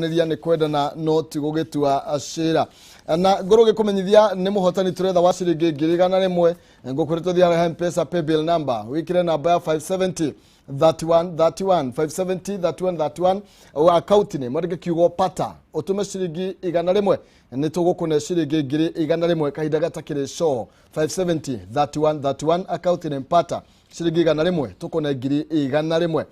Nĩria nĩ kwendana no ti gũgĩtua cira. Na ngorwo ngĩkũmenyithia nĩ mũhotani tũretha wa ciringi 100,000. Ngũkwĩra tũthiĩ harĩa Mpesa paybill number, wĩkĩre namba ya 570 31 31, 570 31 31, akaunti-inĩ mwandĩke kiugo pata, ũtũme ciringi 100, nĩ tũgũkũne ciringi 100,000 kahinda gatakĩrĩ coho. 570 31 31, akaunti-inĩ pata, ciringi 100, tũkũne 100,000.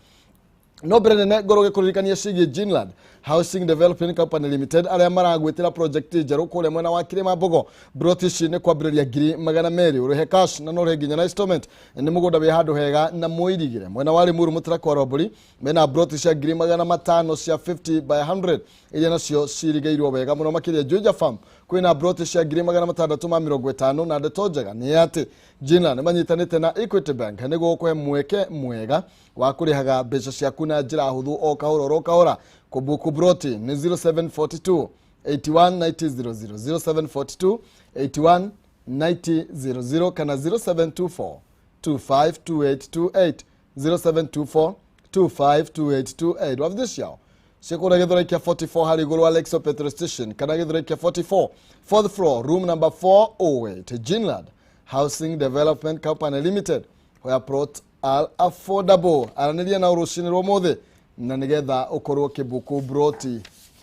No mbere nene ngorwo gĩkũririkania ciĩgiĩ Ginland Housing Development Company Limited, arĩa maragwĩtĩra project njerũ kũrĩa mwena wa Kĩrĩma Mbogo. Broti ici nĩ kwambĩrĩria 200,000, ũrĩhe cash na no ũrĩhe nginya na installment. Nĩ mũgũnda wĩ handũ hega na mũirigĩre. Mwena wa Limuru, Mũtarakwa Rwambũri, mena broti cia 500,000 cia 50 by 100, iria nacio cirigĩirwo wega mũno makĩria. Juja Farm kwĩna broti cia 650,000. Na ndeto njega nĩ atĩ Ginland nĩ manyitanĩte na Equity Bank nĩguo gũkũhe mweke mwega wa kũrĩhaga mbeca ciaku na njĩra hũthũ, o kahora oro kahora. Kũbuku broti nĩ 0742 81 9000, 0742 81 9000, kana 0724 252828, 0724 252828. Wabithi ciao cikũrĩa Gĩthũrai kĩa 44 harĩ igũrũ wa Lexo petrol station, kana Gĩthũrai kĩa 44, fourth floor, room number 408. Ginland Housing Development Company Limited, where plots are affordable. Aranĩria na rũcinĩ rwa ũmũthĩ na nĩgetha ũkorwo ũkĩbuku broti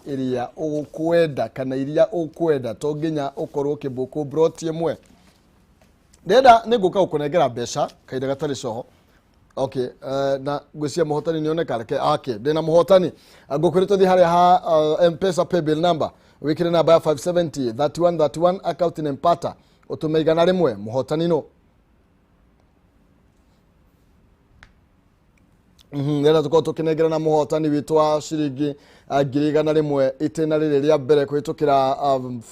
ĩrĩa ũkwenda kana iria ũkwenda. To nginya ũkorwo ũkĩbuku broti ĩmwe. Ndĩrenda nĩ ngũka gũkũnengera mbeca kahinda gatarĩ coho. Okay, na ngwĩciria mũhotani nĩ oneka. Reke, okay, ndĩna mũhotani. Ngũkwĩra tũthiĩ harĩa ha Mpesa paybill number, wĩkĩre namba ya 570 31 31, account name pata, ũtũme 100. Mũhotani no rĩrĩa tũkorwo tũkĩnengera na mũhotani witũ wa ciringi 100,000 itĩna rĩrĩ rĩa mbere kũhĩtũkĩra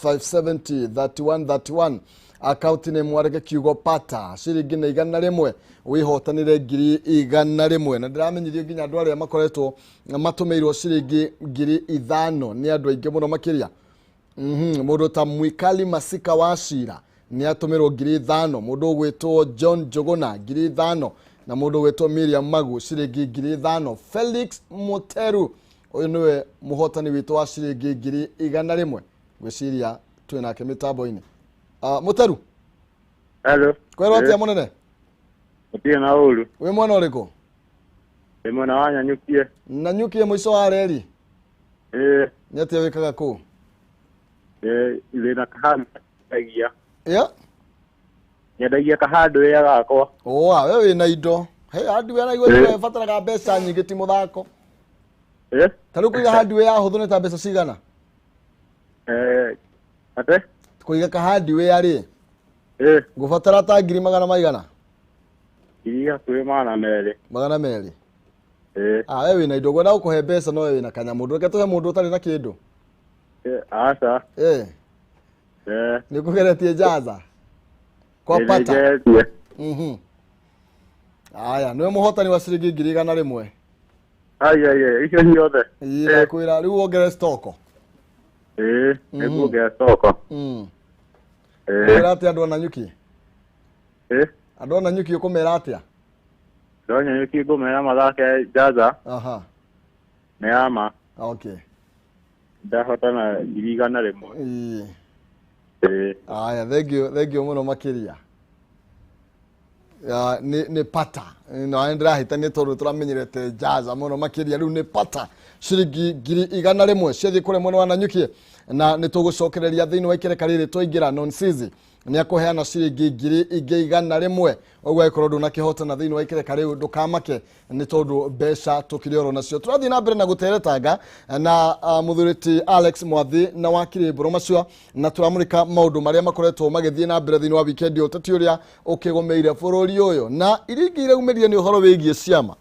570 31 31, akaunti nĩ mwandĩke kiugo pata, ciringi nĩ 100, wĩhotanĩre 100,000. Na ndĩramenyithio nginya andũ arĩa makoretwo matũmĩirwo ciringi 5,000 nĩ andũ aingĩ mũno makĩria. Mũndũ ta Mwikali Masika wa Cira nĩ atũmĩrwo 5,000, mũndũ ũgwĩtwo John Njũgũna 5,000, na mũndũ ũgwĩtwo Miriam Magu ciringi 5,000. Felix Muteru, ũyũ nĩwe mũhotani witũ wa ciringi 100,000. Ngwĩciria twĩ nake mĩtambo-inĩ. Muteru. Hello. Kwĩrwo atĩa, mũnene? Gũtirĩ na ũru. Wĩ mwena ũrĩkũ? Ndĩ mwena wa Nyanyukie. Na nyukie mũico wa reri? Ĩĩ. Nĩ atĩa wĩkaga kũu? Ndĩ na kahandagia. Ya. Nyendagia kahardware gakwa. Oa, we wĩna indo. He hardware na igwe ĩbataraga mbeca nyingĩ, ti mũthako. Ĩĩ. Ta rĩu kũiga hardware ya hũthũ nĩ ta mbeca cigana? Ate? Kũiga ka hardware rĩ? Ĩĩ. Ngũbatara ta ngiri magana maigana? Ngiri hakuhĩ 200. 200. Ĩĩ. Ah, we wĩna indo, ngwenda gũkũhe mbeca no we wĩna kanyamũ. Reke tũhe mũndũ ũtarĩ na kĩndũ. Ĩĩ, aca. Ĩĩ. Ĩĩ. Nĩ ũkũgeretie Jaza kwa Ĩĩ, pata? nĩngeretie. Aya, nĩwe mũhotani wa ciringi 100,000. Ai ai ai, icio ciothe. Ĩĩ, ndakwĩra rĩu wongerere stoko. Ĩĩ, nĩnguongerera stoko. Ĩĩ. Ũkwĩra atĩa andũ a Nanyuki? Ĩĩ. Andũ a Nanyuki ũkũmera atĩa? Ndo Nanyuki ngũmera mathake Jaza. Nĩ ya ma. Ndahotana 100,000. Ĩĩ. Ĩĩ. Aya, thank you, thank you mũno makĩria. Ya, nĩ pata na ndĩrahĩtania tondũ tũramenyerete Jaza mũno makĩria. Rĩu nĩ pata, ciringi 100,000 ciathiĩ kũrĩa mwena wa Nanyuki, na nĩ tũgũcokereria thĩinĩ wa ikereka rĩrĩ twaingĩra. Nonsizi nĩ akũheana ciringi ingĩ 100. Ũguo angĩkorwo ndũnakĩhotana thĩinĩ wa ikereka rĩu, ndũkamake nĩ tondũ mbeca tũkĩrĩ oro nacio. Tũrathiĩ na mbere na gũteretanga na mũthuri Alex Mwathi na wakiri Mbũrũ Macio, na tũramũrĩka maũndũ marĩa makoretwo magĩthiĩ na mbere thĩinĩ wa wikendi, ũteti ũrĩa ũkĩgũmĩire bũrũri ũyũ, na iria ingĩ iraumĩrire nĩ ũhoro wĩgiĩ ciama,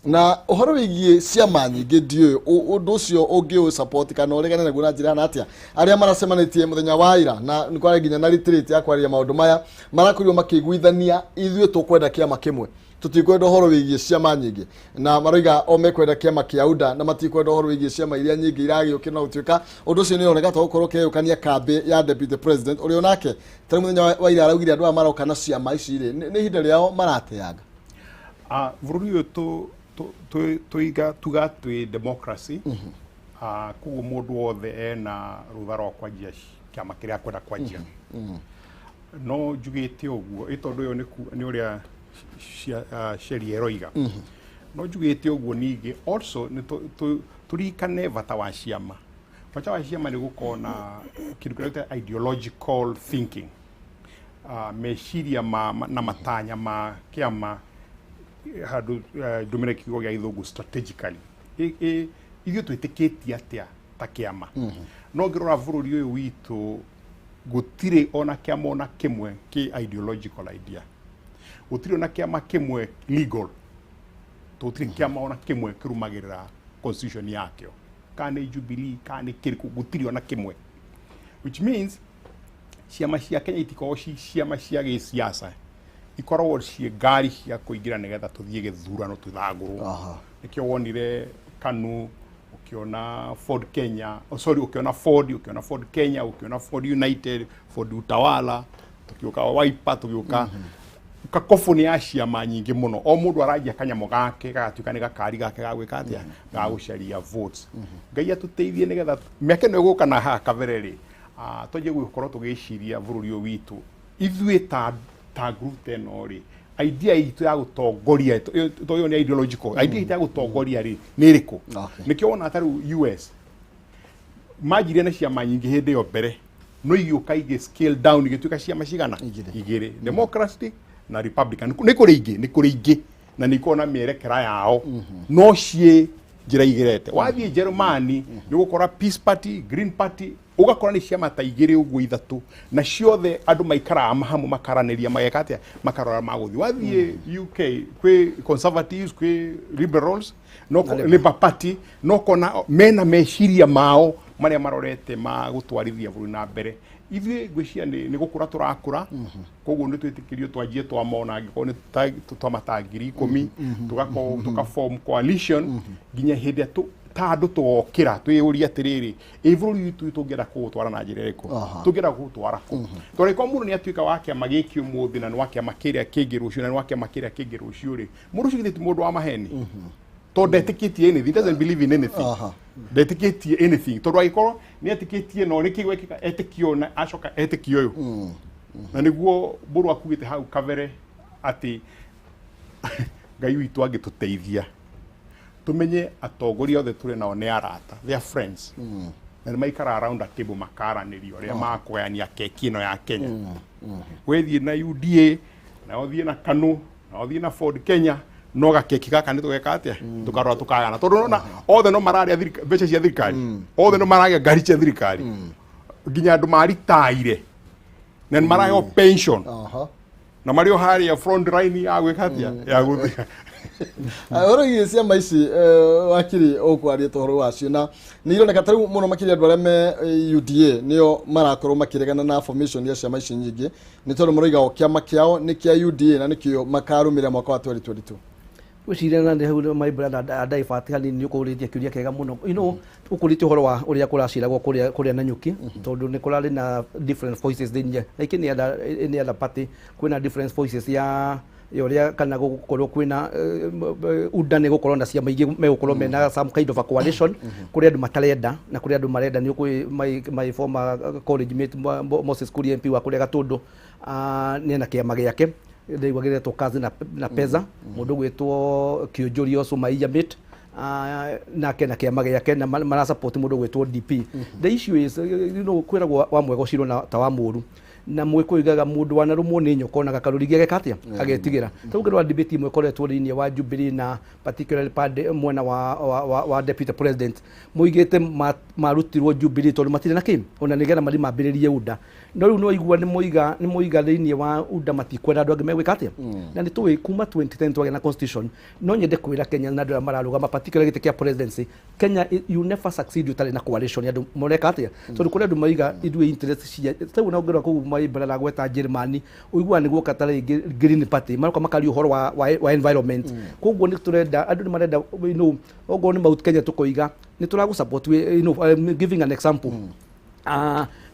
na ũhoro wĩgiĩ ciama nyingĩ. Ndiũĩ ũndũ ũcio ũngĩ support kana ũregane naguo na njĩra na atĩa. Arĩa maracemanĩtie mũthenya wa ira na nĩ kwarĩ nginya na retreat ya kwaria maũndũ maya, marakorirwo makĩiguithania ithuĩ tũkwenda kĩama kĩmwe, tũtikwenda ũhoro wĩgiĩ ciama nyingĩ, na maroiga o mekwenda kĩama kĩa UDA na matikwenda ũhoro wĩgiĩ ciama iria nyingĩ iragĩũkĩra. Na gũtuĩka ũndũ ũcio nĩ ũroneka ta gũkorwo ũkĩgayũkania kambĩ ya deputy president, ũrĩa onake tarĩ mũthenya wa ira araugire andũ aya maroka na ciama ici rĩ, nĩ ihinda rĩao marateanga. Bũrũri ũyũ tũiga tuga twĩ democracy. Koguo mũndũ wothe ena rũtha rwa kwanjia kĩama kĩrĩa akwenda kwanjia. No njugĩte ũguo ĩ tondũ ũyũ nĩ ũrĩa sheria ĩroiga. No njugĩte ũguo ningĩ also nĩ tũririkane bata wa ciama. Bata wa ciama nĩ gũkorwo na kĩndũ kĩrĩa gĩtagwo ideological thinking, meciria na matanya ma kĩama handũ, ndũmĩre kiugo gĩa Gĩthũngũ, strategically. Ithuĩ twĩtĩkĩtie atĩa ta kĩama? No ngĩrora bũrũri ũyũ witũ, gũtirĩ ona kĩama ona kĩmwe kĩ ideological idea, gũtirĩ ona kĩama kĩmwe legal, tũtirĩ kĩama ona kĩmwe kĩrũmagĩrĩra constitution yakĩo, kana nĩ Jubilee kana nĩ kĩrĩkũ, gũtirĩ ona kĩmwe, which means ciama cia Kenya itikoragwo ci ciama cia gĩsiasa, ikoragwo ciĩ ngari cia kũingĩra nĩgetha tũthiĩ gĩthurano tũthagũrwo. Nĩkĩo wonire KANU, ũkĩona Ford Kenya, oh, sorry, ũkĩona Ford, ũkĩona Ford Kenya, ũkĩona Ford United, Ford Utawala, tũgĩũka Wiper, tũgĩũka kakoboni ya ciama nyingĩ mũno. O mũndũ aranjia kanyamũ gake gagatuĩka nĩ gakari gake ga gwĩka atĩa, ga gũcaria votes. Ngai atũteithie nĩgetha mĩaka ĩno ĩgũka na haha kabere rĩ, twanjie gũkorwo tũgĩciria bũrũri ũyũ witũ ithuĩ ta group ta ĩno rĩ, idea itũ ya gũtongoria, to ĩyo nĩ ideological idea itũ ya gũtongoria rĩ, nĩ ĩrĩkũ? Nĩkĩo wona ta rĩu US manjirie na ciama nyingĩ hĩndĩ ĩyo mbere, no igĩũka igĩ scale down, igĩtuĩka ciama cigana? Igĩrĩ. Igĩrĩ, Democratic na Republican. Nĩ kũrĩ ingĩ, nĩ kũrĩ ingĩ na nĩ ikoragwo na mĩerekera yao, no ciĩ njĩra igĩrete. Wathiĩ Jerumani nĩ ũgũkora Peace Party, Green Party, ũgakora nĩ ciama ta igĩrĩ ũguo ithatũ, na ciothe andũ maikaraga hamwe makaranĩria, mageka atĩa, makarora magũthiĩ. Wathiĩ UK kwĩ Conservatives, kwĩ Liberals, no Labour Party, no kona mena meciria mao marĩa marorete ma gũtwarithia bũrũri na mbere. Ithuĩ ngwĩciria nĩ gũkũra tũrakũra, koguo nĩ twĩtĩkĩrio twanjie twamona angĩkorwo nĩ twama ta 10,000, tũgakorwo tũkaform coalition nginya hĩndĩ ĩrĩa ta andũ tũgokĩra twĩyũrie atĩrĩrĩ, ĩ bũrũri witũ tũngĩenda kũũtwara na njĩra ĩrĩkũ? Tũngĩenda kũũtwara kũ? Tondũ angĩkorwo mũndũ nĩ atuĩka wa kĩama gĩkĩ ũmũthĩ na nĩ wa kĩama kĩrĩa kĩngĩ rũciũ na nĩ wa kĩama kĩrĩa kĩngĩ rũciũ rĩ, mũndũ ũcio githĩ ti mũndũ wa maheni? Tondũ ndetĩkĩtie anything, he doesn't believe in anything. Ndetĩkĩtie anything, tondũ angĩkorwo nĩ etĩkĩtie no nĩkĩ gwekĩka etĩkio na acoka etĩkio ũyũ? Na nĩguo mũndũ akugĩte hau kabere atĩ Ngai witũ angĩtũteithia tũmenye atongoria othe tũrĩ nao nĩ arata, they are friends, na nĩ maikaraga round a table makaranĩria ũrĩa makũgayania keki ĩno ya Kenya. Wethiĩ na UDA na ũthiĩ na KANU na ũthiĩ na Ford Kenya, no gakeki gaka nĩ tũgeka atĩa, tũkarora tũkagana, tondũ nona othe no mararĩa mbeca cia thirikari, othe no maragĩa ngari cia thirikari, nginya andũ maritaire na nĩ maraheo pension na marĩ o harĩa front line ya gwĩka atĩa, ya gũthiĩ. Ũhoro wĩgiĩ ciama ici, wakiri, ũkwaria ũhoro wacio na nĩ ironeka ta rĩu mũno makĩria andũ arĩa me UDA nĩo marakorwo makĩregana na formation ya ciama ici nyingĩ, nĩ tondũ maroiga o kĩama kĩao nĩ kĩa UDA na nĩkĩo makarũmĩrĩra mwaka wa 2022. Gwĩciria na hau, my brother, Adaifat hanini, nĩ ũkũrĩtie kĩũria kĩega mũno. Ũkũrĩtie ũhoro wa ũrĩa kũraciragwo kũrĩa Nanyuki, tondũ nĩ kũrarĩ na different voices thĩinĩ, like any other party, kwĩna different voices ya ũrĩa kana gũgũkorwo kwĩna UDA nĩ gũkorwo na ciama ingĩ megũkorwo mena some kind of a coalition, kũrĩ andũ matarenda na kũrĩ andũ marenda. Nĩ ũkũĩ my former college mate Moses Kuria, MP wa kũrĩa Gatũndũ, nĩ ena kĩama gĩake ndaigua gĩretwo Kazi na Pesa. Mũndũ gwĩtwo Kĩũnjũri also, my mate, nake na kĩama gĩake na marasupport mũndũ gwĩtwo DP. The issue is, kwĩragwo wa mwega ũcirwo na ta wa mũru, na mwĩkũ igaga mũndũ wanarũmwo nĩ nyoka onaga karũrigi ageka atĩa, agetigĩra. Ta ũngĩrora debate ĩmwe ĩkoretwo thĩinĩ wa Jubilee na particularly pande mwena wa deputy president, moigĩte marutirwo Jubilee tondũ matirĩ na kĩ ona nĩgetha mathiĩ mambĩrĩrie UDA. No rĩu nĩwaigua nĩ moiga thĩinĩ wa UDA matikwenda andũ angĩ megwĩka atĩa, na nĩ tũĩ kuma 2010 twagĩa na constitution. No nyende kwĩra Kenya na andũ arĩa mararũgama, particularly gĩtĩ kĩa presidency, Kenya, you never succeed ũtarĩ na coalition ya andũ moreka atĩa, tondũ kũrĩ andũ maiga ithuĩ interest cia rĩu na ũngĩrora kũu my brother gweta Germany, ũiguaga nĩ guoka ta rĩngĩ Green Party maroka makaria ũhoro wa environment. Koguo nĩ tũrenda andũ nĩ marenda, okorwo nĩ Mount Kenya tũkoiga nĩ tũragũ support, I'm giving an example.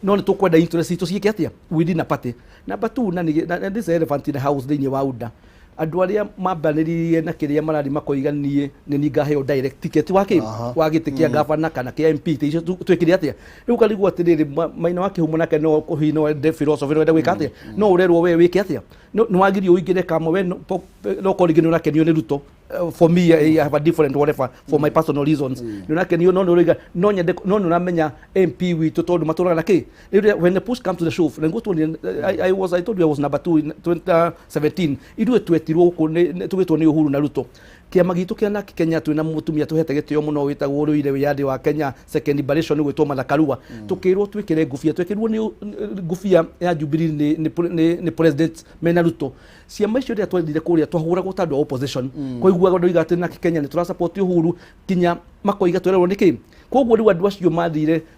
No nĩ tũkwenda interest itũ ciĩke atĩa within a party. Number two, na this is elephant in the house thĩinĩ wa UDA. Andũ arĩa mambanĩrĩrie na kĩrĩa marari makoiga niĩ nĩ niĩ ngaheo direct ticket wa kĩ wa gĩtĩ kĩa gavana kana kĩa MP icio twĩkire atĩa. Rĩu karigwo atĩrĩrĩ, Maina wa Kĩhumo nake no hihi no ende philosophy, no ende gwĩka atĩa, no ũrerwo we wĩke atĩa, nĩ wagirio ũingĩre kama we no korwo rĩngĩ nĩ ũrakenio nĩ Ruto. For me, I have a different whatever for my personal reasons. Nĩ ũrakenio, no nĩ ũroiga no nyende, no nĩ ũramenya MP witũ tondũ matũraga na kĩ. Rĩu when the push comes to the shove, na nĩguo tuonire, I told you I was number 2 in 2017. Ithuĩ twetirwo gũkũ tũgĩtwo nĩ Uhuru na Ruto. Kĩama gitũ kĩa NARC Kenya, twĩna mũtumia tũhete gĩtĩo mũno wĩtagwo Rũire Wĩyathi wa Kenya second liberation, gwĩtwo Martha Karua. Tũkĩrwo twĩkĩre ngũbia, twĩkĩrwo nĩ ngũbia ya Jubilee nĩ president mena Ruto. Ciama icio rĩrĩa twathire kũrĩa twahũragwo ta andũ a opposition, koiguaga andũ oiga atĩ NARC Kenya nĩ tũra support Uhuru, kinya makoiga twererwo nĩ kĩ. Koguo rĩu andũ acio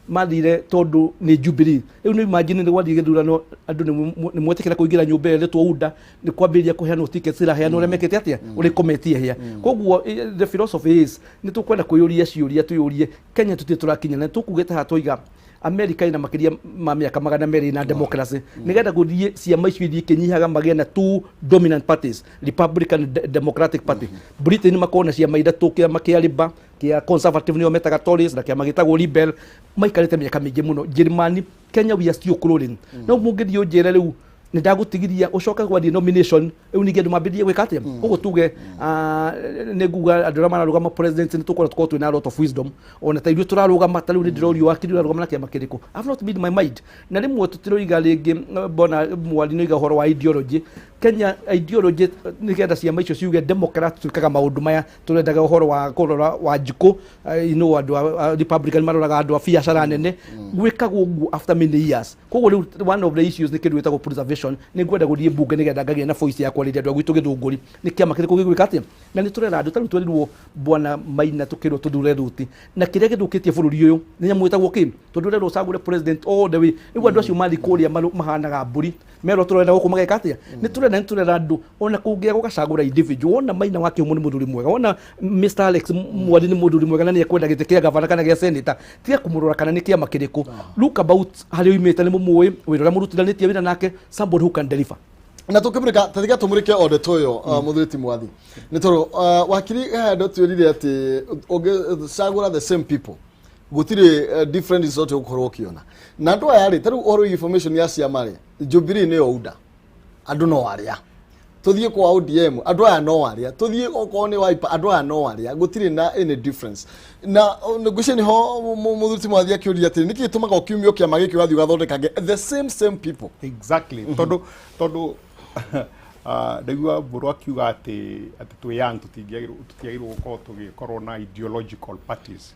mathire tondũ nĩ Jubilee. Rĩu nĩ imagine nĩ gwathiĩ gĩthurano, andũ nĩ mwetĩkĩra kũingĩra nyũmba ĩyo ĩretwo UDA, nĩ kwambĩrĩria kũheanwo tickets iraheanwo, ũrĩa mekĩte atĩa, ũrĩa ikometie hĩa. Koguo the philosophy is nĩ tũkwenda kwĩyũria ciũria, twĩyũrie Kenya tũtirĩ tũrakinya na tũkugĩte haha twaiga America ina makĩria ma mĩaka 200 na democracy, nĩgetha gũthiĩ ciama icio ithiĩ ikĩnyihaga magĩe na two dominant parties, Republican, Democratic Party. Britain makorwo na ciama ithatũ, kĩama kĩa Labour, kĩa Conservative nĩo metaga Tories, na kĩama gĩtagwo Liberal, maikarĩte mĩaka mĩingĩ mũno. Germany, Kenya we are still crawling. No mũngĩthiĩ ũnjĩre rĩu nĩ ndagũtigiria ũcoke gwathiĩ nomination rĩu ningĩ andũ mambĩrĩrie gwĩka atĩa. Koguo tuge nĩ nguga andũ arĩa mararũgama president nĩ tũkorwo tũkorwo twĩna a lot of wisdom, ona ta ithuĩ tũrarũgama. Ta rĩu nĩ ndĩrorio, wakiri, ũrarũgama na kĩama kĩrĩkũ? I have not made my mind. Na rĩmwe tũtiroiga rĩngĩ bona mwari nĩoiga ũhoro wa ideology. Kenya ideology nĩgetha ciama icio ciuge Democrat twĩkaga maũndũ maya, tũrendaga ũhoro wa kũrora wa njikũ, you know, andũ a Republican maroraga andũ a biacara nene, gwĩkagwo ũguo after many years. Koguo rĩu one of the issues nĩ kĩndũ gĩtagwo preservation. Nĩ ngwenda gũthiĩ mbunge nĩgetha ngagĩa na voice ya kwarĩria andũ a gwitũ Gĩthũngũri, nĩ kĩama kĩrĩkũ gĩgwĩka atĩa. Na nĩ tũrera andũ, ta rĩu twerirwo bwana Maina, tũkĩrwo tũthure thuti, na kĩrĩa gĩthũkĩtie bũrũri ũyũ nĩ nyamũ ĩtagwo kĩ, tondũ ũrerwo ũcagũre president all the way. Rĩu andũ acio mathiĩ kũrĩa mahanaga mbũri merwo tũrenda gũkũ mageka atĩa. Nĩ tũrenda andũ ona kũngĩa gũgacagũra individual. Wona Maina wa Kĩhumo nĩ mũthuri mwega, wona Mr Alex Mwari nĩ mũthuri mwega na nĩ ekwenda gĩtĩ kĩa gavana kana gĩa senator, tiga kũmũrora kana nĩ kĩama kĩrĩkũ. Look about harĩa oimĩte, nĩ mũmũĩ wĩra ũrĩa mũrutithanĩtie wĩra nake, somebody who can deliver. Na tukimurika tatiga tumurike o ndeto ĩyo, mũthuri ti Mwathi, nĩ tondũ wakiri handũ twĩrire atĩ ũngĩcagũra the same people gũtirĩ different result ũgũkorwo ũkĩona. Na andũ aya rĩ, ta rĩu ũhoro wĩgiĩ information ya ciama rĩ, Jubilee nĩyo UDA, andũ no arĩa tũthiĩ kwa ODM, andũ aya no arĩa tũthiĩ okorwo nĩ Wiper, andũ aya no arĩa, gũtirĩ na any difference. Na ngwĩciria nĩho mũthuri ti Mwathi akĩũria atĩrĩ, nĩkĩ gĩtũmaga ũkiumio kĩama gĩkĩ ũgathiĩ ũgathondekage the same same people? Exactly, tondũ ndaigua Mbũrũ akiuga atĩ twĩ young, tũtiagĩrĩirwo gũkorwo tũgĩkorwo na ideological parties.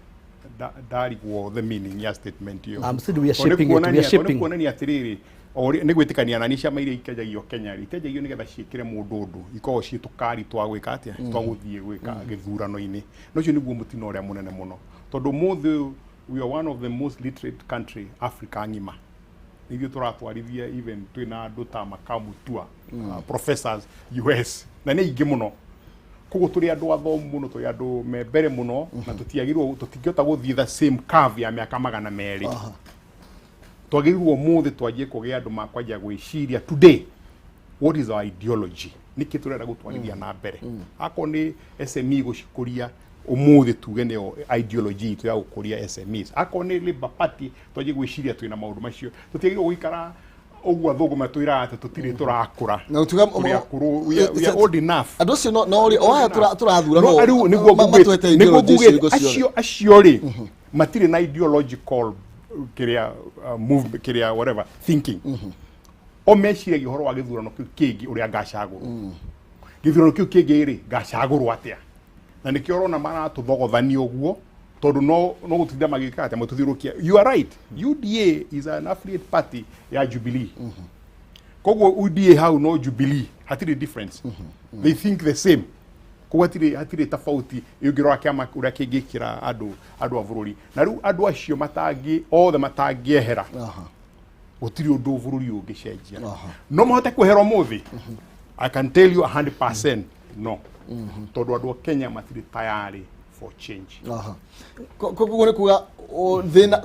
Ndarigwo the meaning ya statement ĩyo. I'm still, we are shaping it, we are shaping. Nĩ kuonania atĩrĩrĩ, o nĩ gwĩtĩkania na nĩ ciama iria ikenjagio Kenya rĩ, itenjagio nĩgetha ciĩkĩre mũndũ ũndũ, ikoragwo ciĩ tũkari twa gwĩka atĩa, twa gũthiĩ gwĩka gĩthurano-inĩ. Na ũcio nĩguo mũtino ũrĩa mũnene mũno, tondũ ũmũthĩ we are one of the most literate country Africa ng'ima. Nithuĩ tũratwarithia, even twĩna andũ ta Makau Mutua, professors US, na nĩ aingĩ mũno. Koguo tũrĩ andũ athomu mũno, tũrĩ andũ me mbere mũno, na tũtiagĩrĩirwo, tũtingĩhota gũthiĩ the same curve ya mĩaka 200. Twagĩrĩirwo ũmũthĩ twanjie kũgĩa andũ makwanjia gwĩciria today, what is our ideology, nĩkĩ tũrenda gũtwarithia na mbere. Akorwo nĩ SME gũcikũria, ũmũthĩ tuge nĩyo ideology itũ ya gũkũria SMEs. Akorwo nĩ Labour Party, twanjie gwĩciria twĩna maũndũ macio. Tũtiagĩrĩirwo gũikara ũguo athũngũ matwĩraga atĩ tũtirĩ tũrakũra. Na gũtuga Tũrĩ akũrũ, we are old enough. Andũ acio no o aya tũrathura no rĩu nĩguo matwete nĩguo ideology icio ngugĩte hingo ciothe. Acio rĩ matirĩ na ideological kĩrĩa movement, kĩrĩa whatever thinking. O meciragia ũhoro wa gĩthurano kĩu kĩngĩ, ũrĩa ngacagũrwo gĩthurano kĩu kĩngĩ rĩ, ngacagũrwo atĩa. Na nĩkĩo ũrona maratũthogothania ũguo, tondũ no gũtinda magĩka atĩa, matũthiũrũkia. You are right, UDA is an affiliate party ya Jubilee. Koguo UDA hau no Jubilee, hatirĩ difference, they think the same. Koguo hatirĩ tofauti ũngĩrora kĩama ũrĩa kĩngĩkĩra andũ a bũrũri. Na rĩu andũ acio matangĩ othe matangĩehera, gũtirĩ ũndũ bũrũri ũngĩcenjia. No mahote kwehera ũmũthĩ? I can tell you 100% no, tondũ andũ a Kenya matirĩ tayarĩ for change. Aha. Koguo nĩ kuga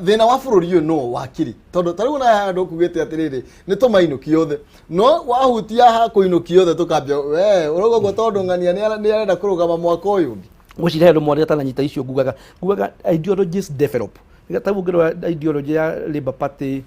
thĩna wa bũrũri ũyũ no wakiri, tondũ ta rĩu na handũ kugĩte atĩrĩrĩ, nĩ tũmainũki othe, no wahutia ha kũinũki othe tũkambia we ũrauga ũguo, tondũ ng'ania nĩ arenda kũrũgama mwaka ũyũ ũngĩ. Gwĩciria andũ mwarĩ atananyita icio, ngugaga ideologies develop. Ta rĩu ũngĩrora ideology ya Labour Party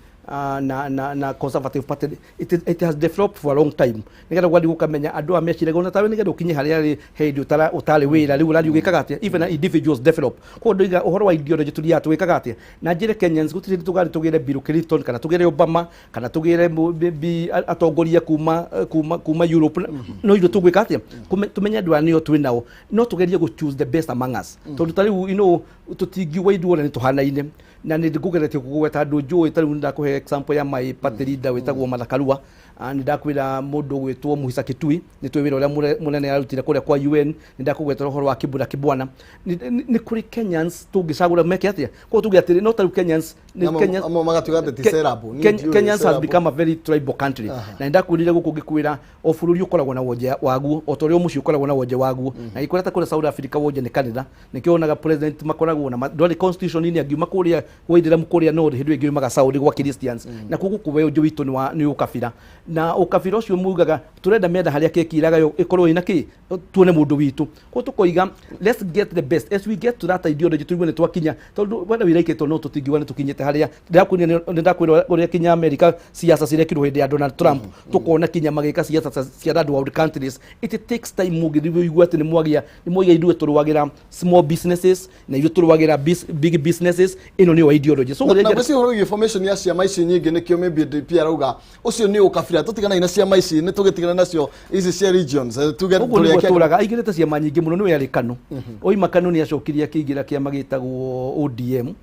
na Conservative Party, it has developed for a long time, nigetha gwathi gũkamenya andũ aya meciraga ona tawe, nigetha ũkinye harĩa arĩ hĩndĩ ũtarĩ wĩra rĩu ũrathiĩ ũgĩkaga atĩa. Even individuals develop. Koguo ndoiga ũhoro wa ideology, tũthiaga tũgĩkaga atĩa. Na njĩre Kenyans, gũtirĩ hĩndĩ tũgathiĩ tũgĩre Bill Clinton kana tũgĩre Obama kana tũgĩre atongoria kuma Europe. No ithuĩ tũgwĩka atĩa? Tũmenye andũ aya nĩo twĩ nao, no tũgerie gũ choose the best among us, tondũ ta rĩu tũtingiuga ithuothe nĩ tũhanaine. Na nĩ ngũgeretie kũgweta andũ njũĩ. Ta rĩu nĩ ndakũhe example ya my party leader wĩtagwo Martha Karua. Nĩ ndakwĩra mũndũ ũgwĩtwo Muhisa Kitui, nĩ tũĩ wĩra ũrĩa mũnene arutire kũrĩa kwa UN. Nĩ ndakũgwetera ũhoro wa Kibura Kibwana. Nĩ kũrĩ Kenyans tũngĩcagũra meke atĩa. Koguo tuge atĩrĩ, no ta rĩu Kenyans nĩ Amwe magatuĩka atĩ ti Serabo. Niĩ ndiũĩ Kenyans has Serabo. become a very tribal country. Na nĩ ndakwĩrire gũkũ ngĩkwĩra o bũrũri ũkoragwo na wonje waguo, o ta ũrĩa o mũciĩ ũkoragwo na wonje waguo. Na gĩkwĩra ta kũrĩa South Africa wonje nĩ kanitha, nĩkĩo wonaga president makoragwo na ndwarĩ constitution-inĩ angiuma kũrĩa gwa ithĩramu, kũrĩa north hĩndĩ ĩyo ĩngĩ yumaga Saudi gwa Christians. Na koguo gũkũ wonje witũ nĩ ũkabira, na ũkabira ũcio mugaga tũrenda metha harĩa keki ĩragayo ĩkorwo ĩna kĩ, tuone mũndũ witũ. Koguo tũkoiga, let's get the best as we get to that ideology, tũigue nĩ twakinya, tondũ wenda wĩra ikĩtwo no tũtingiuga nĩ tũkinyĩte harĩa. Nĩ ndakwĩra ũrĩa kinya America siasa cirekirwo hĩndĩ ya Donald Trump, tũkona kinya magĩka siasa cia third world countries. It takes time mũngĩthiĩ ũigue atĩ nĩ mwagĩa nĩ mwaiga ithuĩ tũrũagĩra small businesses na ithuĩ tũrũagĩra big businesses. Ĩno nĩyo ideology. So na gwĩciria ũhoro wĩgiĩ formation ya ciama ici nyingĩ, nĩkĩo maybe DP arauga ũcio nĩ ũkabira, tũtiganai na ciama ici, nĩ tũgĩtigana nacio ici cia regions. Tuge Ũguo nĩguo tũrĩake. Tũraga aingĩrĩte ciama nyingĩ mũno. Nĩwe arĩ KANU, oima KANU nĩ acokirie akĩingĩra kĩama gĩtagwo ODM.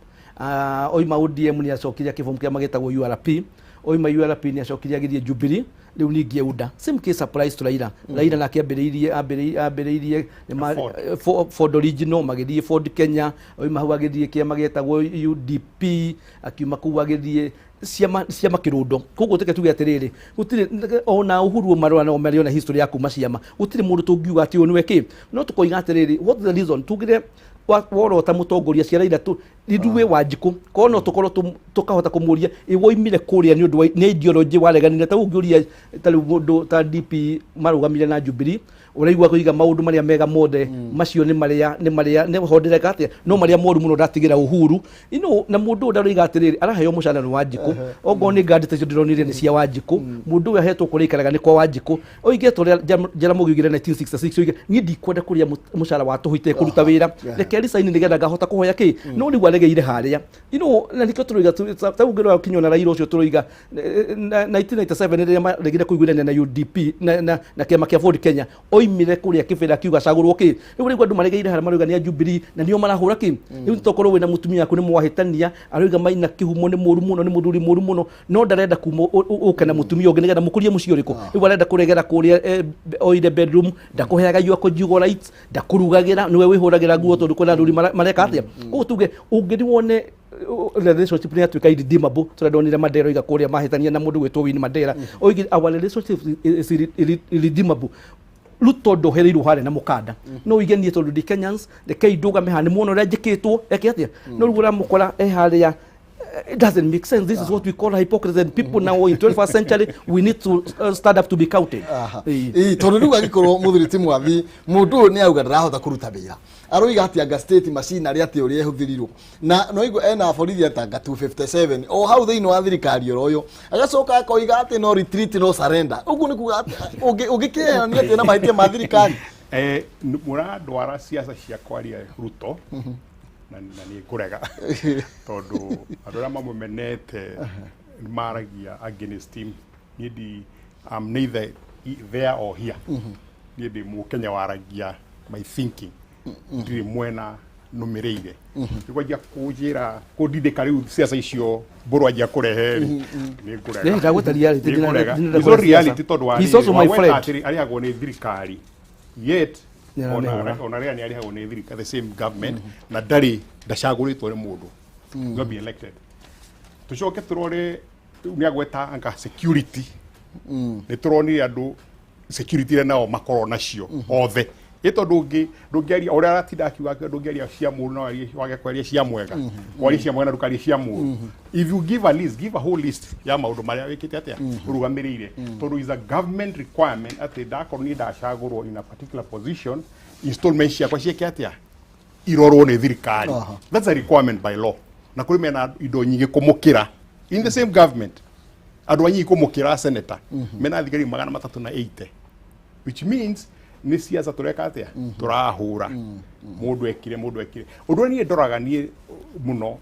Oima ODM nĩ acokirie akĩform kĩama gĩtagwo URP. Oima URP nĩ acokirie agĩthiĩ Jubilee, rĩu ningĩ UDA. Same case applies to Raila. Raila nake ambĩrĩirie Ford. Ford Original, magĩthiĩ Ford Kenya, oima hau agĩthiĩ kĩama gĩtagwo UDP, akiuma kũu agĩthiĩ ciama kĩrũndo. Koguo tũke tuge atĩrĩrĩ, gũtirĩ ona Uhuru marũa no marĩ ona history ya kuma ciama, gũtirĩ mũndũ tũngiuga atĩ ũyũ nĩwe kĩ. No tũkoiga atĩrĩrĩ, what is the reason? Tugire worota mũtongoria cia Raila tu ithuĩ Wanjikũ, korwo no tũkorwo tũkahota kũmũria ĩ woimire kũrĩa nĩ ũndũ wa nĩ ideology wareganire. Ta ũngĩũria ta rĩu mũndũ ta DP marũgamire na Jubilee, ũraigua kũiga maũndũ marĩa mega mothe macio nĩ marĩa nĩ hondereka atĩa, no marĩa moru mũno ndatigĩra Uhuru na mũndũ ũyũ ndaroiga atĩrĩrĩ, araheo mũcara nĩ Wanjikũ, okorwo nĩ ngandi ta icio ndĩronire nĩ cia Wanjikũ. Mũndũ ũyũ ahetwo kũrĩa aikaraga nĩ kwa Wanjikũ. Oige ta ũrĩa Jaramogi oigire 1966, oige niĩ ndikwenda kũrĩa mũcara wa tũhũ itekũruta wĩra, reke resign nĩgetha ngahota kũhoya kĩ. No rĩu aregeire harĩa na nĩkĩo tũroiga ta ũngĩrora kinya ona Raila ũcio tũroiga 1997 rĩrĩa maregire kũiguithania na UDP na kĩama kĩa Ford Kenya, oimire kũrĩa Kĩbĩra akiuga acagũrwo kĩ. Rĩu andũ maregeire harĩa maroiga nĩ a Jubilee na nĩo marahũra kĩ. Rĩu tokorwo wĩna mũtumia waku nĩ mwahĩtania, aroiga Maina kĩhumo nĩ mũru mũno, nĩ mũthuri mũru mũno, no ndarenda kuma ũke na mũtumia ũngĩ nĩgetha mũkũrie mũciĩ ũrĩkũ. Rĩu arenda kũregera kũrĩa oire bedroom, ndakũheaga your conjugal rights, ndakũrugagĩra, nĩwe wĩhũragĩra nguo, tondũ kwĩna athuri mareka atĩa. Koguo tuge ũngĩthiĩ wone relationship nĩ yatuĩka irredeemable, tũrĩa ndonire Mandela oiga kũrĩa mahĩtania na mũndũ gwĩtwo Winnie Mandela, oigire our relationship is irredeemable. Ruto ndohereirwo harĩa na mũkanda, no uige niĩ tondũ ndi Kenyans, rekei ndũgame haha nĩ muona ũrĩa njĩkĩtwo eke atĩa. No rĩu ũramũkora e harĩa, it doesn't make sense. This is what we call hypocrisy, and people now in 21st century we need to stand up to be counted. Ĩĩ. Ĩĩ, tondũ rĩu angĩkorwo mũthuri ti mwathi, mũndũ ũyũ nĩ auga ndarahota kũruta wĩra, aroiga atĩ anga state machinery atĩ ũrĩa ĩhũthĩrirwo na no igua ena borithi atanga 257 o hau thĩinĩ wa thirikari oro ũyũ, agacoka akoiga atĩ no retreat no surrender. Ũguo nĩ kuga atĩ ũngĩkĩheania atĩ na mahĩtia ma thirikari? Mũrandwara ciaca cia kwaria Ruto na nĩ ngũrega, tondũ andũ arĩa mamũmenete nĩ maragia against him. Niĩ ndi I'm neither there or here. Niĩ ndĩ mũkenya waragia my thinking, ndirĩ mwena nũmĩrĩire. Rĩu anjia kũnjĩra kũndindĩka rĩu ciaca icio mbũrũ anjia kũrehe rĩ, nĩ ngũrega. Nĩ ndagweta reality, Nĩ ngũrega. ndĩrenda It's not kũrehe reality siasa. tondũ wa He's also my wagweta friend. atĩrĩ, arĩhagwo nĩ thirikari yet Nĩ aramĩhũra. Ona rĩrĩa nĩ arĩhagwo nĩ thirikari, the same government, na ndarĩ ndacagũrĩtwo nĩ mũndũ, not be elected. Tũcoke tũrore, rĩu nĩ agweta anga security, nĩ tũronire andũ security iria nao makorwo nacio othe Ĩ tondũ ndũngĩaria ũrĩa aratinda akiuga ndũngĩaria cia mũru no wage kwaria cia mwega. Kwaria cia mwega na ndũkarie cia mũru. If you give a list, give a whole list ya maũndũ marĩa wĩkĩte atĩa ũrũgamĩrĩire, tondũ is a government requirement atĩ ndakorwo niĩ ndacagũrwo in a particular position, installment ciakwa ciĩke atĩa irorwo nĩ thirikari. That's a requirement by law. Na kũrĩ mena indo nyingĩ kũmũkĩra in the same government, andũ anyinyi kũmũkĩra senator mena thigari 380, which means nĩ siasa tũreka atĩa tũrahũra. Mũndũ ekire, mũndũ ekire ũndũ ũrĩa niĩ ndoraga niĩ mũno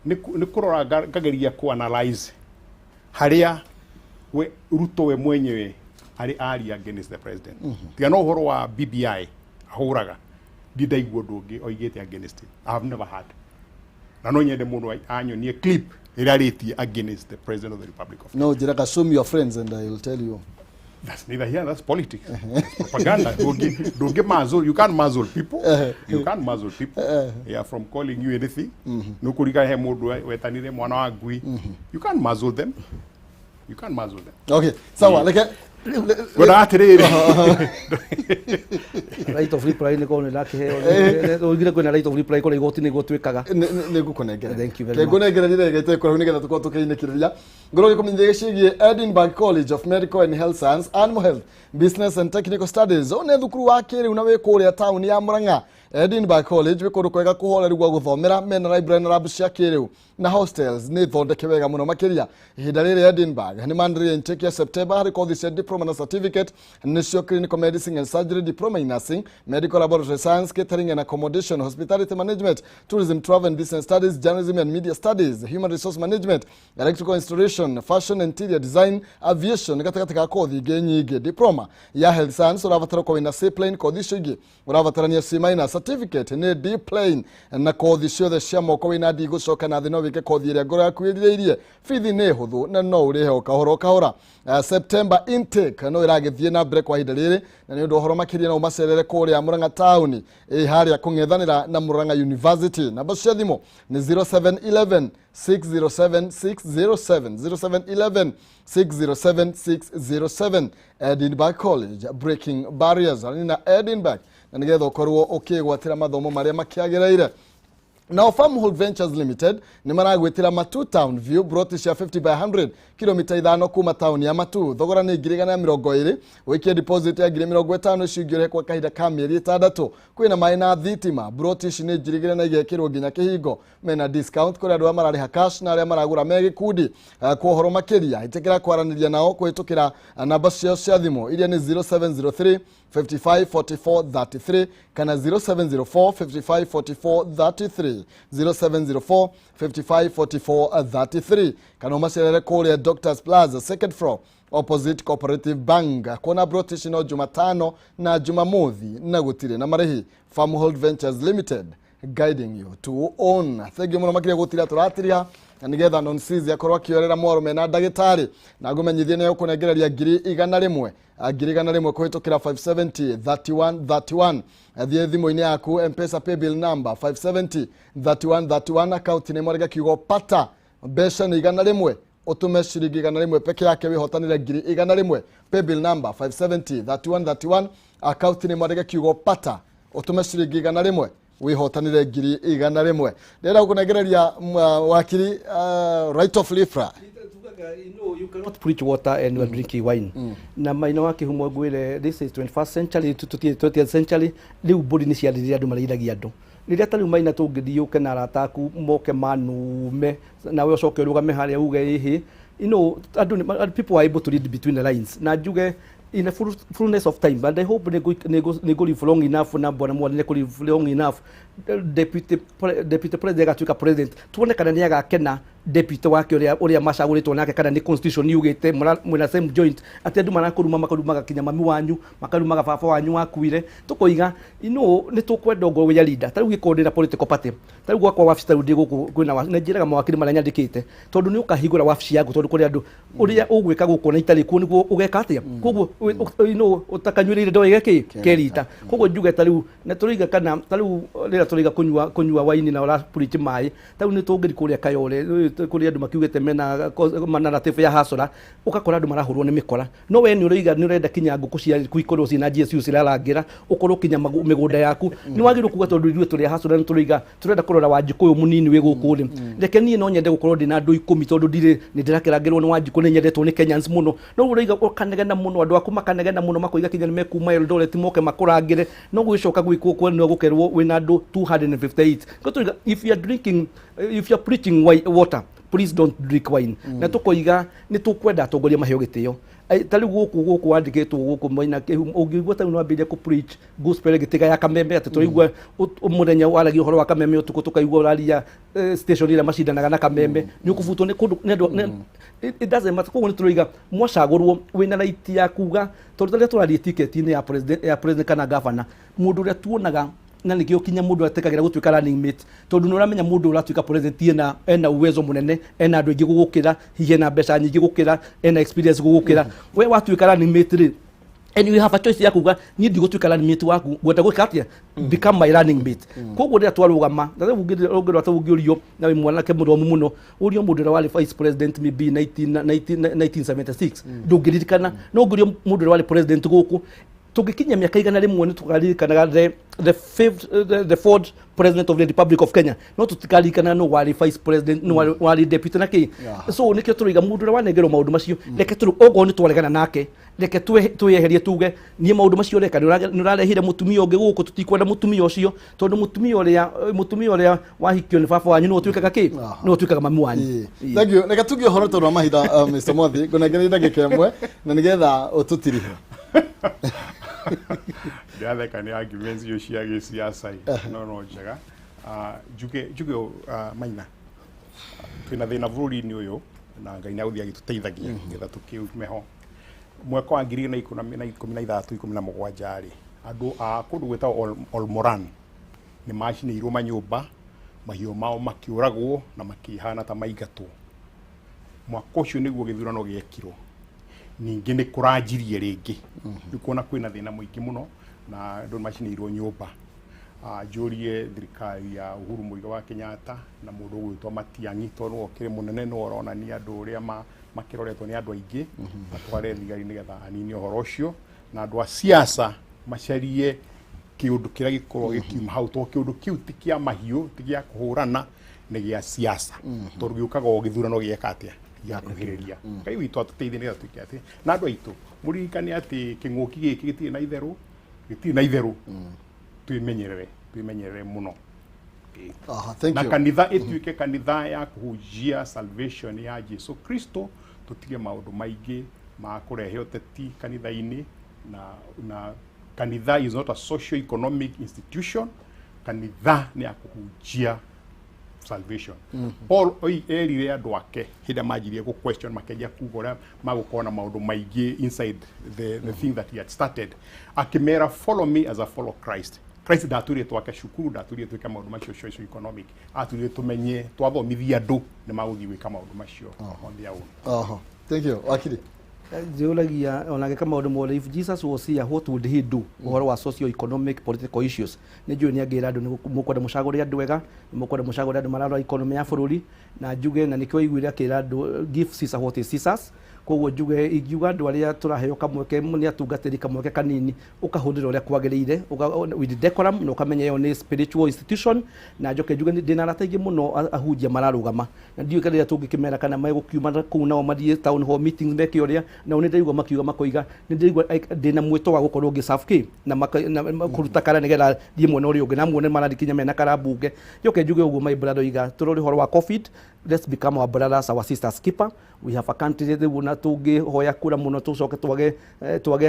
nĩ kũrora ngageria ku analyze harĩa we Ruto we mwenyewe arĩ aria against the president. Tiga no ũhoro wa BBI ahũraga, ndi ndaigua ũndũ ũngĩ oigĩte against him. I have never heard, na no nyende mũndũ anyonie clip ĩrĩa arĩtie against the president of the Republic of No njĩraga, "Show me your friends and I will tell you." That's neither here, that's politics. That's propaganda. Don't get muzzle. You can't muzzle people. You can't muzzle people. Yeah, from calling you anything. Nukurika he mundu wetanire mwana wa ngui. You can't muzzle them. You can't muzzle them. Okay, sawa, reke Ngwenda atiriri. Right of reply nĩ korwo nĩ ndakĩheo, ũigire kwĩna right of reply kũrĩa igoti nĩguo twĩkaga. Nĩ ngũkũnengera. Thank you very much. Ngũnengera rĩrĩa ĩgaite kũraihu nĩgetha tũkorwo tũkĩinĩkĩrĩria. Ngorwo gĩkũmenyithia gĩciĩgiĩ Edinburgh College of Medical and Health Science, Animal Health, Business and Technical Studies. Ũyũ nĩ thukuru wa kĩrĩu na wĩ kũrĩa taũni ya Murang'a. Edinburgh College wĩ kũndũ kwega kũhoreru gwa gũthomera, mena library na lab cia kĩrĩu na hostels nĩ thondeke wega mũno makĩria. Ihinda rĩrĩ Edinburgh nĩ manĩrĩire intake ya September harĩ kothi cia diploma na certificate, nĩcio clinical medicine and surgery, diploma in nursing, medical laboratory science, catering and accommodation, hospitality management, tourism, travel and business studies, journalism and media studies, human resource management, electrical installation, fashion and interior design, aviation, gatagatĩ ka kothi ingĩ nyingĩ. Diploma ya health science ũrabatara ũkorwo wĩna C plain, kothi icio ingĩ ũrabatarania C minus, certificate nĩ D plain, na kothi ciothe cia moko wĩna D gũcoka na thĩ no wĩke kothi ĩrĩa ngoro yaku ĩrirĩirie. Bithi nĩ hũthũ na no ũrĩhe o kahora o kahora. September intake no ĩragĩthiĩ na mbere kwa ihinda rĩrĩ, na nĩ ũndũ ũhoro makĩria no ũmacerere kũrĩa Murang'a taũni ĩ harĩa kũng'ethanĩra na Murang'a University. Namba cia thimũ nĩ 0711 607 607, 0711 607 607. Edinburgh College, breaking barriers. Arĩ na Edinburgh na nĩgetha ũkorwo ũkĩgwatĩra mathomo marĩa makĩagĩrĩire. Nao Farmhold Ventures Limited nĩ maragwĩtĩra Matu Town View, broti cia 50 by 100, kilomita 5 kuma taũni ya Matu. Thogora nĩ 120,000, wĩkie deposit ya 50,000, icio ingĩ ũrĩhe kwa kahinda ka mĩeri 6. Kwĩna maĩ na thitima. Broti ici nĩ njirigĩre na igekĩrwo nginya kĩhingo. Mena discount kũrĩ andũ arĩa mararĩha cash na arĩa maragũra me gĩkundi. Kwa ũhoro makĩria ĩtĩkĩra kwaranĩria nao kũhĩtũkĩra namba ciao cia thimũ iria nĩ 0703 55 44 33 kana 0704 55 44 33, 0704 55 44 33, kana ũmacerere kũrĩa Doctors Plaza, second floor, opposite Cooperative Bank. Kuona broti ici no Jumatano na Jumamothi na gũtirĩ na marĩhi. Farmhold Ventures Limited, guiding you to own. Thengiũ mũno makĩria gũtira tũratiria na nĩgetha Nonsizi akorwo akĩorera mwaro mena ndagĩtarĩ, na ngũmenyithie nĩ ũkũnengereria 100,000, 100,000 kũhĩtũkĩra 570 31 31. Thiĩ thimũ-inĩ yaku, M-Pesa paybill number 570 31 31, account nĩ mwarĩga kiugo pata, mbeca nĩ 100, ũtũme ciringi 100 peke yake wĩhotanĩre 100,000. Paybill number 570 31 31, account nĩ mwandĩke kiugo pata, ũtũme ciringi 100 wĩhotanĩre 100,000. Ndĩrenda gũkũnengereria wakiri right of reply. You cannot preach water and you are drinking wine. Na maina wa kihumo ngwire, this is 21st century, 20th century. Riu mbũri nĩ ciarĩrĩria andũ marĩithagia andũ rĩrĩa ta rĩu maina tũngĩthiĩ ũke na arata aku moke manume nawe ũcoke ũrũgame harĩa uge ĩhĩ. Andũ people are able to read between the lines, na njuge in a fullness of time, and I hope nĩ live long enough na bwana mwana nĩ live long enough, deputy president agatuĩka president, tuone kana nĩ agakena deputy wake ũrĩa macagũrĩtwo nake, kana nĩ constitution yugĩte mwĩna same joint atĩ andũ marakũruma makarumaga kinya mami wanyu, makarumaga baba wanyu wakuire. Tũkoiga nĩ tũkwenda ũngorwo wĩ a leader. Ta rĩu gĩkorwo ndĩna political party, ta rĩu gwakwa wabici, ta rĩu ndĩ gũkũ kwĩna na njĩraga mawakiri marĩa nyandĩkĩte, tondũ nĩ ũkahingũra wabici yaku, tondũ kũrĩ andũ ũrĩa ũgwĩka gũkũ na itarĩ kuo nĩguo ũgeka atĩa. Koguo ũtakanyuĩrĩire ndoige kĩ kerita. Koguo njuge ta rĩu na tũrĩiga kana ta rĩu rĩrĩa tũrĩiga kũnyua waini na ũrapurichi maĩ, ta rĩu nĩ tũngĩri kũrĩa Kayole. Kũrĩ andũ makiugĩte mena narrative ya hasora, ũgakora andũ marahũrwo nĩ mĩkora, no we nĩ ũroiga nĩ ũrenda kinya ngũkũ ciaku ikorwo ciĩna GSU cirarangĩra, ũkorwo kinya mĩgũnda yaku nĩ wagĩrĩirwo kuga, tondũ ithuĩ tũrĩ a hasora, nĩ tũroiga tũrenda kũrora Wanjikũ ũyũ mũnini wĩ gũkũ rĩ, reke niĩ no nyende gũkorwo ndĩna andũ 10 tondũ ndirĩ nĩ ndĩrakĩrangĩrwo nĩ Wanjikũ, nĩ nyendetwo nĩ Kenyans mũno. No ũroiga ũkanegena mũno, andũ aku makanegena mũno, makoiga kinya nĩ mekuma Eldoret moke makũrangĩre, no gũgĩcoka gwĩkwo kwena gũkerwo wĩna andũ 258. Nĩkĩo tũroiga, if you are drinking, if you are preaching water, please don't drink wine. Na tũkoiga nĩ tũkwenda atongoria maheo gĩtĩo. Ta rĩu gũkũ wandĩkĩtwo gũkũ mwena ũngĩigua ta rĩu nĩwambĩrĩria kũ preach gospel gĩtiga ya Kameme, atĩ tũraigua mũthenya waragia ũhoro wa Kameme, ũtukũ tũkaigua ũraria station ĩrĩa macindanaga na Kameme, nĩ ũkũbutwo nĩ kũndũ nĩ andũ it doesn't matter. Koguo nĩ tũroiga mwacagũrwo wĩna right ya kuga, tondũ rĩrĩa tũraria tiketi-inĩ ya president kana governor, mũndũ ũrĩa tuonaga na nĩkĩo kinya mũndũ atekagĩra gũtuĩka running mate, tondũ nĩ ũramenya mũndũ ũratuĩka president ena uwezo mũnene, ena andũ aingĩ gũgũkĩra, hihi ena mbeca nyingĩ gũkĩra, ena experience gũgũkĩra. We watuĩka running mate rĩ, and you have a choice ya kuga, niĩ ndigũtuĩka running mate waku, ngwenda gwĩka atĩa, become my running mate. Koguo rĩrĩa twarũgama na rĩu ũngĩrora ta ũngĩũrio na wĩ mwanake mũthomu mũno, ũrio mũndũ ũrĩa warĩ vice president maybe 19 19 1976, ndũngĩririkana. No ũngĩũrio mũndũ ũrĩa warĩ president gũkũ, tũngĩkinyia mĩaka 100 nĩ tũkaririkanaga the fifth, the fourth president of the Republic of Kenya, no tũtikaririkana no warĩ vice president, no warĩ deputy na kĩ. So nĩkĩo tũroiga mũndũ ũrĩa wanengerwo maũndũ macio, reke tũrũ okorwo nĩ twaregana nake, reke twĩyeherie, tuge niĩ maũndũ macio ũreka nĩ ũrarehire mũtumia ũngĩ gũkũ, tũtikwenda mũtumia ũcio, tondũ mũtumia ũrĩa wahikio nĩ baba wanyu nĩwe ũtuĩkaga kĩ, nĩwe ũtuĩkaga mami wanyu. Thank you. Reke tuge ũhoro tondũ wa mahinda, Mr. Mwathi, ngũnengereria ndagĩka 1 na nĩgetha ũtũtirihe. Ndĩratheka nĩ arguments icio cia gĩciaca ĩ, no njega. Ah, njuge Maina, twĩna thĩna bũrũri-inĩ ũyũ na Ngai nĩ agũthiĩ agĩtũteithagia nĩgetha tũkĩume ho. Mwaka wa 2016 17 rĩ, andũ a kũndũ gwĩtagwo Olmoran nĩ macinĩirwo manyũmba, mahiũ mao makĩũragwo na makĩhana ta maingatwo. Mwaka ũcio nĩguo gĩthurano gĩekirwo. Ningĩ nĩ kũranjirie rĩngĩ, rĩu kuona kwĩna thĩna mũingĩ mũno na andũ nĩ macinĩirwo nyũmba. Njũrie thirikari ya Uhuru Muigai wa Kenyatta na mũndũ ũgwĩtwo Matiang'i, tondũ nĩwe ũkĩrĩ mũnene, nĩwe ũronania andũ ũrĩa makĩroretwo nĩ andũ aingĩ, atware thigari nĩgetha anine ũhoro ũcio, na andũ a siasa macarie kĩũndũ kĩrĩa gĩkorwo gĩkiuma hau, tondũ kĩũndũ kĩu ti kĩa mahiũ, ti gĩa kũhũrana, nĩ gĩa siasa, tondũ gĩũkaga o gĩthurano gĩeka atĩa, gĩakuhĩrĩria. Ngai witũ atũteithie nĩgetha tuĩke atĩ na andũ aitũ mũririkane atĩ kĩng'ũki gĩkĩ gĩtirĩ na itherũ, gĩtirĩ na itherũ. Twĩmenyerere, twĩmenyerere mũno. Aha, thank Na you. kanitha ĩtuĩke kanitha ya kũhunjia salvation ya Jesu Kristo, tũtige maũndũ maingĩ ma kũrehe ũteti kanitha-inĩ. Na kanitha is not a socio economic institution. Kanitha nĩ ya kũhunjia salvation. Paul erire andũ ake hĩndĩ ĩrĩa manjirie gũ question, makĩanjia kuga ũrĩa magũkorwo na maũndũ maingĩ inside the thing that he had started, akĩmera, "Follow me as I follow Christ." Christ ndatwĩrire twake cukuru, ndatwĩrire twĩke maũndũ macio socio economic, atwĩrire tũmenye twathomithia andũ nĩ magũthiĩ gwĩka maũndũ macio on their own. Aha, thank you. Wakiri. Njũragia ona gĩka maũndũ mothe, if Jesus was here, what would he do ũhoro wa socio economic political issues? Nĩ njũĩ nĩ angĩra andũ nĩ mũkwenda mũcagũre andũ ega, nĩ mũkwenda mũcagũre andũ mararora economy ya bũrũri, na njuge na nĩkĩo aiguire akĩra andũ, "Give Caesar what is Caesar's." Koguo njuge, ingiuga andũ arĩa tũraheo kamweke nĩ atungatĩri, kamweke kanini ũkahũthĩra ũrĩa kwagĩrĩire, with decorum, na ũkamenya ĩyo nĩ spiritual institution. Na njoke njuge ndĩna arata aingĩ mũno ahunjia mararũgama, na ndiũĩ kana rĩrĩa tũngĩkĩmera kana megũkiuma kũu nao mathiĩ town hall meetings meke ũrĩa nao. Nĩ ndĩraigua makiuga, makoiga nĩ ndĩraigua ndĩna mwĩto wa gũkorwo ngĩ-serve kĩ na kũruta kara nĩgetha thiĩ mwena ũrĩa ũngĩ, na muone marathiĩ kinya mena kara mbunge. Njoke njuge ũguo, my brother oiga tũrore ũhoro wa COVID, let's become our brothers, our sisters keeper. We have a country rĩu, na tũngĩhoya kura mũno tũcoke twage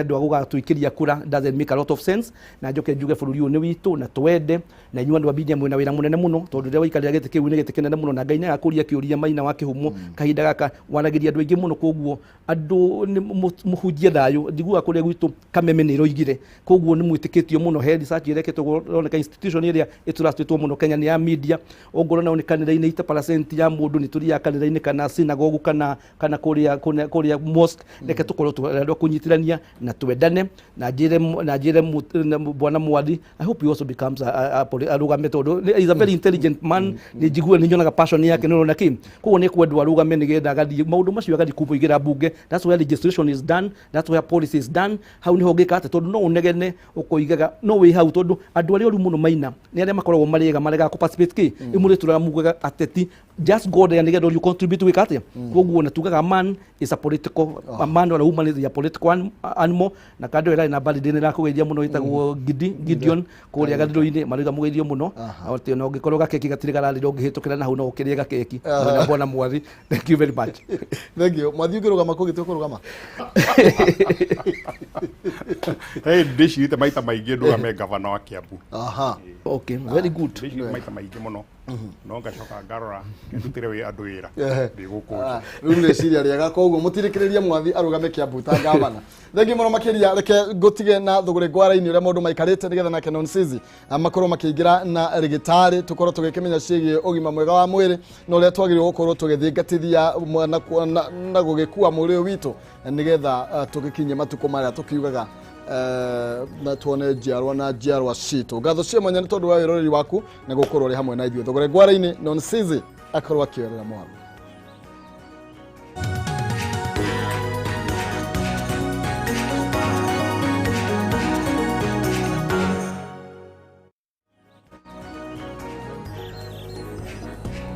andũ a gũgatũikĩria kura, doesn't make a lot of sense. Na njoke njuge bũrũri ũyũ nĩ witũ na twende, na inyuĩ andũ a media mwĩna wĩra mũnene mũno, tondũ rĩrĩa waikarĩra gĩtĩ kĩu nĩ gĩtĩ kĩnene mũno, na Ngai nĩ agakũria kĩũria. Maina wa kĩhumo kahinda gaka waragĩria andũ aingĩ mũno, koguo andũ nĩ mũhunjie thayũ. Njiguaga kũrĩa gwitũ Kameme nĩ ĩroigire, koguo nĩ mwĩtĩkĩtio mũno. He research ĩrekĩtwo, ĩroneka institution ĩrĩa ĩtũracĩtwo mũno Kenya nĩ ya media. Ongorwo nao nĩ kanitha-inĩ 80% ya mũndũ. Kũndũ nĩ tũthiaga kanitha-inĩ kana synagogue kana kũrĩa mosque. Reke tũkorwo tũrendwa kũnyitithania na twendane, na njĩre bwana Mwathi, I hope he also becomes a arũgame, tondũ he is a very intelligent man. Nĩ njiguaga, nĩ nyonaga passion yake, nĩ ũrona kĩ. Koguo nĩ kwendwo arũgame nĩgetha agathiĩ maũndũ macio, agathiĩ kũmũigĩra mbunge. That's where legislation is done, that's where policy is done. Hau niho ũngĩka atĩ, tondũ no ũnegene ũkoigaga no wĩ hau, tondũ andũ arĩa oru mũno maina nĩ arĩa makoragwo marĩ ega maregaga kũ participate kĩ ĩmwe tũraga mugaga ateti, just go there nĩgetha you contribute gwĩka atĩa. Koguo na tugaga man is a political, a man or a woman is a political animal. Na kando ĩrarĩ na birthday, nĩ rakũgeithia mũno, ĩtagwo Gidi Gideon kũrĩa gathirũ-inĩ, marauga mũgeithio mũno. Atĩ ona ũngĩkorwo gakeki gatirĩ gararĩra, ũngĩhĩtũkĩra na hau no ũkĩrĩe gakeki mwena. Bwana Mwathi, thank you very much. Thank you. Mwathi, ũngĩrũgama kũgĩtua kũrũgama? Hey, ndĩcirĩte maita maingĩ ndũgame gavana wa Kiambu. Okay, very good. Ndĩcirĩte maita maingĩ mũno, no ngacoka ngarora ndutĩre wĩ andũ wĩra ndĩ gũkũ. Ah, rĩu rĩciria rĩega. Koguo mũtirĩkĩrĩrie Mwathi arũgame Kiambu ta gavana. Thengi mũno makĩria. Reke ngũtige na thũgũrĩ ngwara-inĩ ũrĩa maũndũ maikarĩte, nĩgetha nake Nonsizi makorwo makĩingĩra na rĩgĩtarĩ tũkorwo tũgĩkĩmenya ciĩgiĩ ũgima mwega wa mwĩrĩ na ũrĩa twagĩrĩirwo gũkorwo tũgĩthingatithia na gũgĩkua mwĩrĩ ũyũ witũ, nĩgetha tũgĩkinye matukũ marĩa tũkiugaga na tuone njiarwa na njiarwa citũ. Ngatho cia mwanya nĩ tondũ wa wĩroreri waku na gũkorwo ũrĩ hamwe na ithuĩ. Thũgũrĩ ngwara-inĩ, Nonsizi akorwo akĩoerera mwaro.